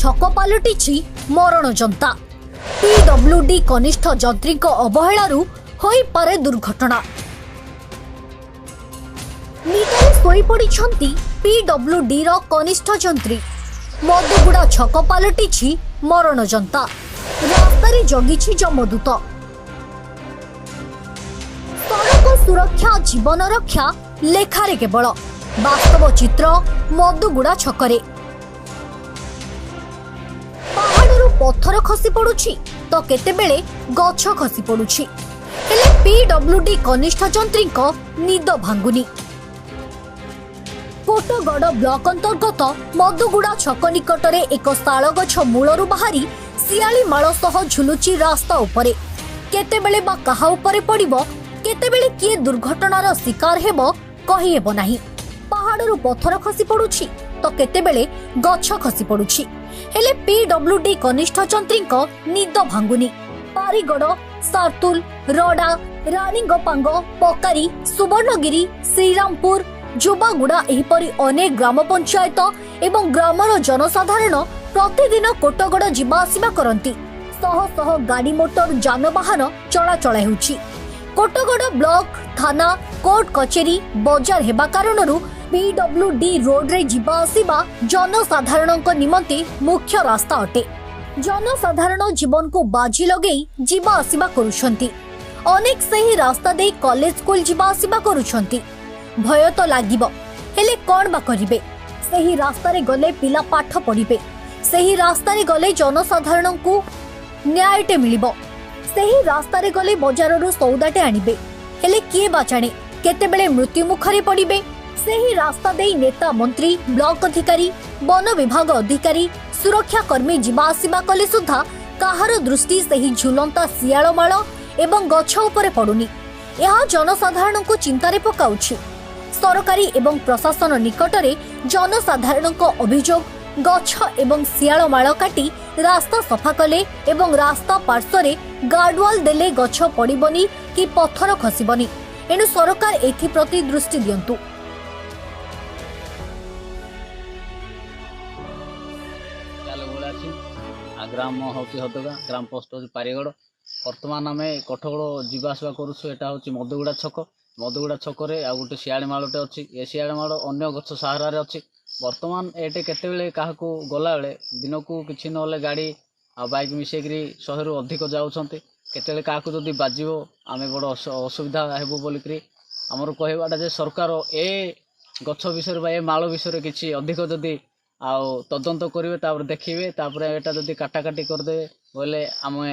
ଛକ ପାଲଟିଛି ମରଣ ଯନ୍ତା। ପିଡବ୍ଲ୍ୟୁଡି କନିଷ୍ଠ ଯନ୍ତ୍ରୀଙ୍କ ଅବହେଳାରୁ ହୋଇପାରେ ଦୁର୍ଘଟଣା। ନିଦରେ ଶୋଇପଡ଼ିଛନ୍ତି ପିଡବ୍ଲ୍ୟୁଡିର କନିଷ୍ଠ ଯନ୍ତ୍ରୀ। ମଧୁଗୁଡ଼ା ଛକ ପାଲଟିଛି ମରଣ ଯନ୍ତା। ରାସ୍ତାରେ ଜଗିଛି ଯମଦୂତ। ସଡ଼କ ସୁରକ୍ଷା ଜୀବନ ରକ୍ଷା ଲେଖାରେ କେବଳ, ବାସ୍ତବ ଚିତ୍ର ମଧୁଗୁଡ଼ା ଛକରେ। ପାହାଡ଼ରୁ ପଥର ଖସି ପଡୁଛି ତ କେତେବେଳେ ଗଛ ଖସି ପଡୁଛି, ହେଲେ ପିଡବ୍ଲ୍ୟୁଡି କନିଷ୍ଠ ଯନ୍ତ୍ରୀଙ୍କ ନିଦ ଭାଙ୍ଗୁନି। କୋଟଗଡ଼ ବ୍ଲକ ଅନ୍ତର୍ଗତ ମଧୁଗୁଡ଼ା ଛକ ନିକଟରେ ଏକ ଶାଳ ଗଛ ମୂଳରୁ ବାହାରି ଶିଆଳି ମାଳ ସହ ଝୁଲୁଛି ରାସ୍ତା ଉପରେ। କେତେବେଳେ ବା କାହା ଉପରେ ପଡ଼ିବ, କେତେବେଳେ କିଏ ଦୁର୍ଘଟଣାର ଶିକାର ହେବ କହିହେବ ନାହିଁ। ପାହାଡ଼ରୁ ପଥର ଖସି ପଡୁଛି ତ କେତେବେଳେ ଗଛ ଖସି ପଡୁଛି, ହେଲେ ପିଡବ୍ଲ୍ୟୁଡି କନିଷ୍ଠ ଯନ୍ତ୍ରୀଙ୍କ ନିଦ ଭାଙ୍ଗୁନି। ପାରିଗଡ଼, ସାର୍ତୁଲ, ରଡ଼ା, ରାଣୀଙ୍ଗପାଙ୍ଗ, ପକାରୀ, ସୁବର୍ଣ୍ଣଗିରି, ଶ୍ରୀରାମପୁର, ଯୁବାଗୁଡ଼ା ଏହିପରି ଅନେକ ଗ୍ରାମ ପଞ୍ଚାୟତ ଏବଂ ଗ୍ରାମର ଜନସାଧାରଣ ପ୍ରତିଦିନ କୋଟଗଡ଼ ଯିବା ଆସିବା କରନ୍ତି। ଶହ ଶହ ଗାଡ଼ି ମୋଟର, ଯାନବାହନ ଚଳାଚଳ ହେଉଛି। କୋଟଗଡ଼ ବ୍ଲକ, ଥାନା, କୋର୍ଟ କଚେରୀ, ବଜାର ହେବା କାରଣରୁ ପିଡବ୍ଲ୍ୟୁଡି ରୋଡରେ ଯିବା ଆସିବା ଜନସାଧାରଣଙ୍କ ନିମନ୍ତେ ମୁଖ୍ୟ ରାସ୍ତା ଅଟେ। ଜନସାଧାରଣ ଜୀବନକୁ ବାଜି ଲଗେଇ ଯିବା ଆସିବା କରୁଛନ୍ତି। ଅନେକ ସେହି ରାସ୍ତା ଦେଇ କଲେଜ, ସ୍କୁଲ ଯିବା ଆସିବା କରୁଛନ୍ତି। ଭୟ ତ ଲାଗିବ, ହେଲେ କ'ଣ ବା କରିବେ? ସେହି ରାସ୍ତାରେ ଗଲେ ପିଲା ପାଠ ପଢିବେ, ସେହି ରାସ୍ତାରେ ଗଲେ ଜନସାଧାରଣଙ୍କୁ ନ୍ୟାୟଟେ ମିଳିବ, ସେହି ରାସ୍ତାରେ ଗଲେ ବଜାରରୁ ସଉଦାଟେ ଆଣିବେ। ହେଲେ କିଏ ବା ଜାଣେ କେତେବେଳେ ମୃତ୍ୟୁ ମୁଖରେ ପଡ଼ିବେ। ସେହି ରାସ୍ତା ଦେଇ ନେତା, ମନ୍ତ୍ରୀ, ବ୍ଲକ ଅଧିକାରୀ, ବନ ବିଭାଗ ଅଧିକାରୀ, ସୁରକ୍ଷା କର୍ମୀ ଯିବା ଆସିବା କଲେ ସୁଦ୍ଧା କାହାର ଦୃଷ୍ଟି ସେହି ଝୁଲନ୍ତା ଶିଆଳମାଳ ଏବଂ ଗଛ ଉପରେ ପଡୁନି। ଏହା ଜନସାଧାରଣଙ୍କୁ ଚିନ୍ତାରେ ପକାଉଛି। ସରକାରୀ ଏବଂ ପ୍ରଶାସନ ନିକଟରେ ଜନସାଧାରଣଙ୍କ ଅଭିଯୋଗ, ଗଛ ଏବଂ ଶିଆଳମାଳ କାଟି ରାସ୍ତା ସଫା କଲେ ଏବଂ ରାସ୍ତା ପାର୍ଶ୍ୱରେ ଗାର୍ଡୱାଲ ଦେଲେ ଗଛ ପଡ଼ିବନି କି ପଥର ଖସିବନି। ଏଣୁ ସରକାର ଏଥିପ୍ରତି ଦୃଷ୍ଟି ଦିଅନ୍ତୁ। ଅଛି ଆଉ ଗ୍ରାମ ହେଉଛି ହଦଗା, ଗ୍ରାମ ପୋଷ୍ଟ ହେଉଛି ପାରିଗଡ଼। ବର୍ତ୍ତମାନ ଆମେ କୋଟଗଡ଼ ଯିବା ଆସିବା କରୁଛୁ। ଏଇଟା ହେଉଛି ମଧୁଗୁଡ଼ା ଛକ। ମଧୁଗୁଡ଼ା ଛକରେ ଆଉ ଗୋଟେ ଶିଆଳି ମାଳଟେ ଅଛି। ଏ ଶିଆଳି ମାଳ ଅନ୍ୟ ଗଛ ସାହାରାରେ ଅଛି। ବର୍ତ୍ତମାନ ଏଠି କେତେବେଳେ କାହାକୁ ଗଲାବେଳେ ଦିନକୁ କିଛି ନହେଲେ ଗାଡ଼ି ଆଉ ବାଇକ୍ ମିଶେଇକିରି 100ରୁ ଅଧିକ ଯାଉଛନ୍ତି। କେତେବେଳେ କାହାକୁ ଯଦି ବାଜିବ, ଆମେ ବଡ଼ ଅସୁବିଧା ହେବୁ ବୋଲିକିରି ଆମର କହିବାଟା ଯେ ସରକାର ଏ ଗଛ ବିଷୟରେ ବା ଏ ମାଳ ବିଷୟରେ କିଛି ଅଧିକ ଯଦି ଆଉ ତଦନ୍ତ କରିବେ, ତାପରେ ଦେଖିବେ, ତାପରେ ଏଇଟା ଯଦି କାଟାକାଟି କରିଦେବେ ବୋଇଲେ ଆମେ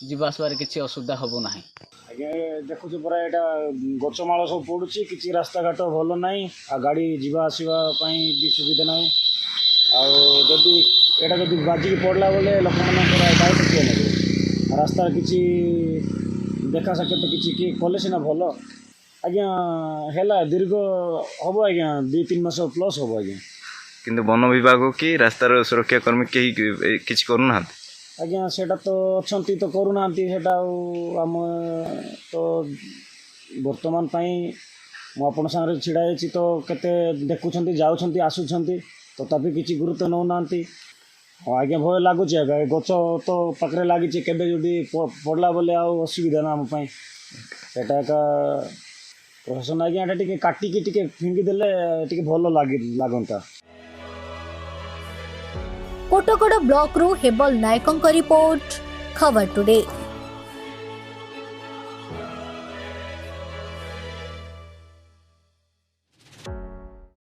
ଯିବା ଆସିବାରେ କିଛି ଅସୁବିଧା ହେବ ନାହିଁ। ଆଜ୍ଞା, ଦେଖୁଛୁ ପରା, ଏଇଟା ଗଛମାଳ ସବୁ ପଡ଼ୁଛି। କିଛି ରାସ୍ତାଘାଟ ଭଲ ନାହିଁ ଆଉ ଗାଡ଼ି ଯିବା ଆସିବା ପାଇଁ ବି ସୁବିଧା ନାହିଁ। ଆଉ ଯଦି ଏଇଟା ଯଦି ବାଜିକି ପଡ଼ିଲା ବୋଲେ ଲୋକମାନଙ୍କର ଦାୟିତ୍ୱ କିଏ ନେବେ? ରାସ୍ତାର କିଛି ଦେଖା ସାକ୍ଷାତ କିଛି କିଏ କଲେ ସିନା ଭଲ। ଆଜ୍ଞା, ହେଲା ଦୀର୍ଘ ହେବ ଆଜ୍ଞା, 2-3 ମାସ ପ୍ଲସ୍ ହେବ ଆଜ୍ଞା। କିନ୍ତୁ ବନ ବିଭାଗ କି ରାସ୍ତାର ସୁରକ୍ଷା କର୍ମୀ କେହି କିଛି କରୁନାହାନ୍ତି? ଆଜ୍ଞା, ସେଇଟା ତ ଅଛନ୍ତି ତ କରୁନାହାନ୍ତି ସେଇଟା। ଆଉ ଆମେ ତ ବର୍ତ୍ତମାନ ପାଇଁ ମୁଁ ଆପଣଙ୍କ ସାଙ୍ଗରେ ଛିଡ଼ା ହେଇଛି ତ, କେତେ ଦେଖୁଛନ୍ତି, ଯାଉଛନ୍ତି, ଆସୁଛନ୍ତି, ତଥାପି କିଛି ଗୁରୁତ୍ୱ ନେଉନାହାନ୍ତି। ହଁ ଆଜ୍ଞା, ଭୟ ଲାଗୁଛି ଆଜ୍ଞା। ଏ ଗଛ ତ ପାଖରେ ଲାଗିଛି, କେବେ ଯଦି ପଡ଼ିଲା ବୋଲେ ଆଉ ଅସୁବିଧା ନା ଆମ ପାଇଁ। ସେଇଟା ଏକା ପ୍ରଶାସନ ଆଜ୍ଞା, ଏଇଟା ଟିକେ କାଟିକି ଟିକେ ଫିଙ୍ଗିଦେଲେ ଟିକେ ଭଲ ଲାଗନ୍ତା। କୋଟଗଡ଼ ବ୍ଲକରୁ ହେବଲ ନାୟକଙ୍କ ରିପୋର୍ଟ, ଖବର ଟୁଡେ।